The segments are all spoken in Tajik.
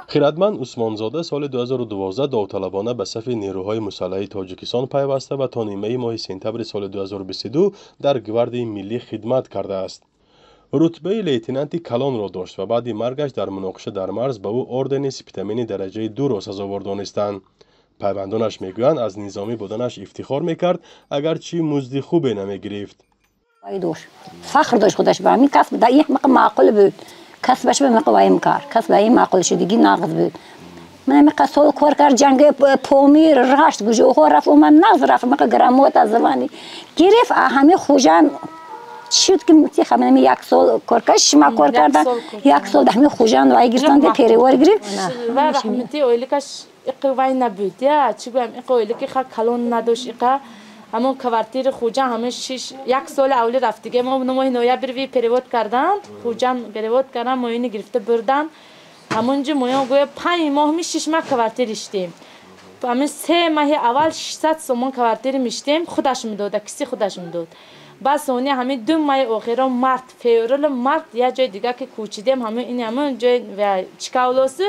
Хирадманд Усмонзода соли 2012 довталабона ба сафи нерӯҳои мусаллаҳи Тоҷикистон пайваста ва то нимаи моҳи сентябри соли 2022 дар Гвардияи миллӣ хидмат кардааст. Рутбаи лейтенанти калонро дошт ва баъди маргаш дар муноқиша дар марз ба ӯ ордени Спитамени дараҷаи дуро сазовор донистанд. Пайвандонаш мегӯянд, аз низомӣ буданаш ифтихор мекард, агарчи музди хубе намегирифт. Фахр дошт худаш ба ҳамин касб, дар як маъқул буд. Касбаш ба миқвоим кар, касб ба ин маъқул шудагӣ нағз буд. Ман миқа сол кор кард, ҷанги Помир, Рашт, гуҷоҳо рафт, омад, нағз рафт, миқа грамота звание гирифт, ҳамин Хуҷанд шуд ки ҳамин як сол кор кард, 6 моҳ кор карда, як сол дар ҳамин Хуҷанд вай гирифтанд, перевод гирифт. Ва раҳмати оиликаш иқи вай набуд, я чӣ гӯям, иқи оилики ха калон надошт, иқа ҳамон квартири Хуҷанд ҳамин шиш як соли аввали рафтиге мо моҳи ноябр ви перевод кардан, Хуҷанд перевод кардан, моини гирифта бурдан. Ҳамонҷо моё гӯя 5 моҳ ми 6 моҳ квартир иштем. Ҳамин 3 маҳи аввал 600 сомон квартири миштем, худаш медода, киси худаш медод. Баъд сони ҳамин 2 маҳи охиро, март, февралу март, як ҷои дига ки кӯчидем, ҳамин ин ҳамон ҷои Чикавлоси,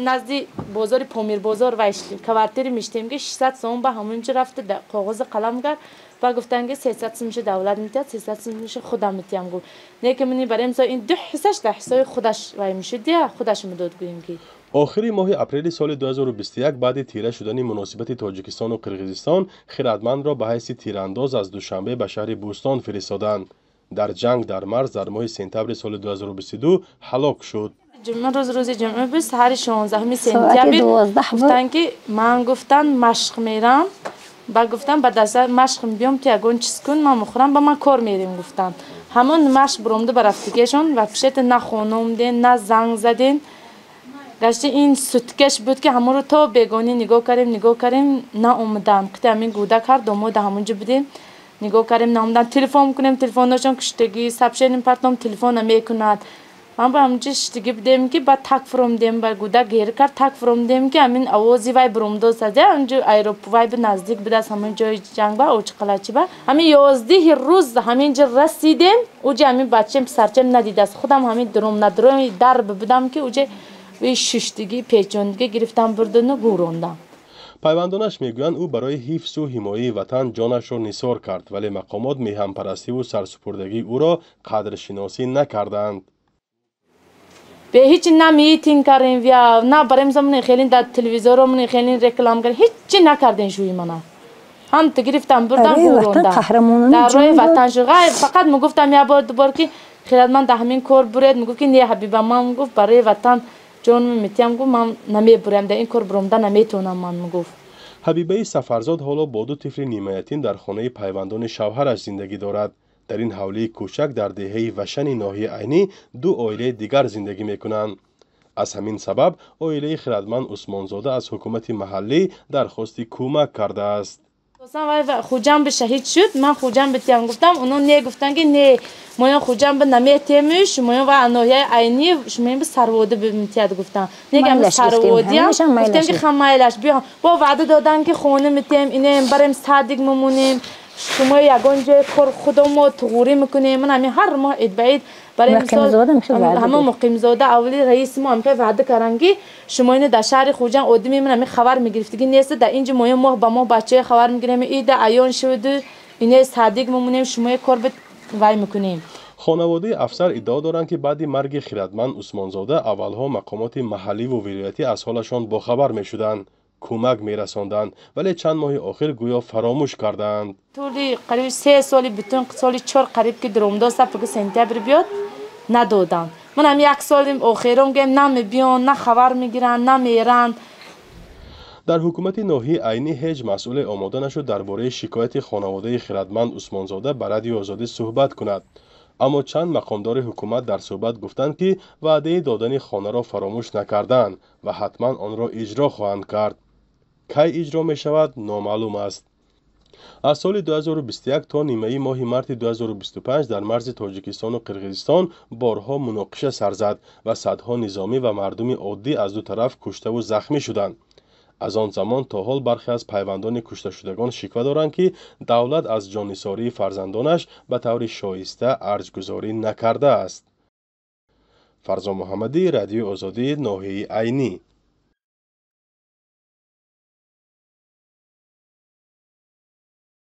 назди бозори Помирбозор вай квартири миштем, ки 600 сомон ба ҳамонҷо рафта коғози қалам кард ва гуфтанд, ки 300 сомиша давлат метиҳад, 300 сомиша худам метиҳам, гуфт. Не ки мани барои мисол ин ду ҳиссаш дар ҳисоби худаш вай мешуд, я худаш медод, гӯем ки. Охири моҳи апрели соли 2021, баъди тира шудани муносибати Тоҷикистону Қирғизистон, Хирадмандро ба ҳайси тирандоз аз Душанбе ба шаҳри Бӯстон фиристоданд. Дар ҷанг дар марз дар моҳи сентябри соли 2022 ҳалок шуд. Ҷумъа рӯз, рӯзи ҷумъа буд, саҳари 16 сентябр гуфтанд, ки ман, гуфтанд, машқ мерам. Ба гуфтам, ба даста машқ биём, ту ягон чиз кун, ман мехӯрам, ба ман кор мерем, гуфтанд. Ҳамон машқ буромда ба рафтигиашон ва пишета на хона омден, на занг заден. Гашти ин суткаш буд, ки ҳамонро то бегонӣ нигоҳ кардем, нигоҳ кардем, наомаданд. Қити ҳамин гӯдак ҳар домо да ҳамонҷо будем, нигоҳ кардем, наомаданд. Телефон кунем, телефонашон куштагӣ, сообщение партом, телефона мекунад. Ман ба ҳамонҷо шиштагӣ будем, ки баъд так фуромдем, ба гӯдак гер кард, так фуромдем, ки ҳамин овози вай буромдост аз ҳамонҷо аэроп вай бу наздик будааст, ҳамон ҷои ҷанг ба Очиқалачи ба. Ҳамин 11-ҳи рӯз ҳаминҷо расидем, уҷа ҳамин бачаем, писарчаем надидааст. Худам ҳамин дуром надуром дарб будам, ки уҷа шуштагӣ, печондагӣ гирифтам, бурдану гӯрондам. Пайвандонаш мегӯянд, ӯ барои ҳифзу ҳимояи ватан ҷонашро нисор кард, вале мақомот меҳанпарастиву сарсупурдагии ӯро қадршиносӣ накарданд. Бе ҳичи на митинг кардем вя, на барои мисол хеле дар телевизоро хеле реклам кардем, ҳичи накардем. Шӯи мана ҳам ту гирифтам, бурдам, гӯрондам дар роҳи ватан шу. Фақат мегуфтам як бор, дубор, ки Хирадманд дар ҳамин кор буред. Мегуфт, ки не, Ҳабиба, ман, гуфт, барои ватан ҷонам метиҳам, гуфт, ман намебурам, дар ин кор буромда наметавонам ман, мегуфт. Ҳабибаи Сафарзод ҳоло бо ду тифли нимаятим дар хонаи пайвандони шавҳараш зиндагӣ дорад. Дар ин ҳавлии кӯчак дар деҳаи Вашани ноҳияи Айнӣ ду оилаи дигар зиндагӣ мекунанд. Аз ҳамин сабаб оилаи Хирадманд Усмонзода аз ҳукумати маҳаллӣ дархости кӯмак кардааст. Хуҷанд шаҳид шуд, ман Хуҷанд битиям гуфтам, оно не гуфтанд, ки не, моён Хуҷанд наметемӯ, шумоён ва ноҳияи Айнӣ, шумоён би Сарводи бимтияд, гуфтам. Негам Сарводиям гуфтем, ки хамайлаш биё. Бо ваъда додан, ки хона митем, инем барем, садик мемонем, шумо ягон ҷои кор худомо туғурӣ мекунем. Ман ҳамин ҳар моҳ ид ба ид, барои мисол, ҳамон Муқимзода аввали раиси мо ҳамхел ваъда карданд, ки шумо ино дар шаҳри Хуҷанд одами ман ҳамин хабар мегирифтагӣ нест, дар инҷо моё моҳ ба моҳ бачаҳои хабар мегирем, ида аён шуду ине садик мемонем, шумои кор вай мекунем. Хонаводаи афсар иддао доранд, ки баъди марги Хирадманд Усмонзода аввалҳо мақомоти маҳалливу вилоятӣ аз ҳолашон бохабар мешуданд, кӯмак мерасонданд, вале чанд моҳи охир гӯё фаромӯш кардаанд. Тӯли қариби 3 соли бутун, соли чор қариб ки дуромдоста, фикр сентябр биёд, надоданд. Ман ҳам як соли охиром гӯем, на мебиён, на хабар мегиранд, на меранд. Дар ҳукумати ноҳияи Айнӣ ҳеҷ масъуле омода нашуд дар бораи шикояти хонаводаи Хирадманд Усмонзода ба Радиои Озодӣ суҳбат кунад. Аммо чанд мақомдори ҳукумат дар суҳбат гуфтанд, ки ваъдаи додани хонаро фаромӯш накардаанд ва ҳатман онро иҷро хоҳанд кард. Кай иҷро мешавад, номаълум аст. Аз соли 2021 то нимаи моҳи марти 2025 дар марзи Тоҷикистону Қирғизистон борҳо муноқиша сар зад ва садҳо низомӣ ва мардуми оддӣ аз ду тараф куштаву захмӣ шуданд. Аз он замон то ҳол бархе аз пайвандони кушташудагон шиква доранд, ки давлат аз ҷоннисории фарзандонаш ба таври шоиста арҷгузорӣ накардааст. Фарзон Муҳаммадӣ, Радиои Озодӣ, ноҳияи Айнӣ.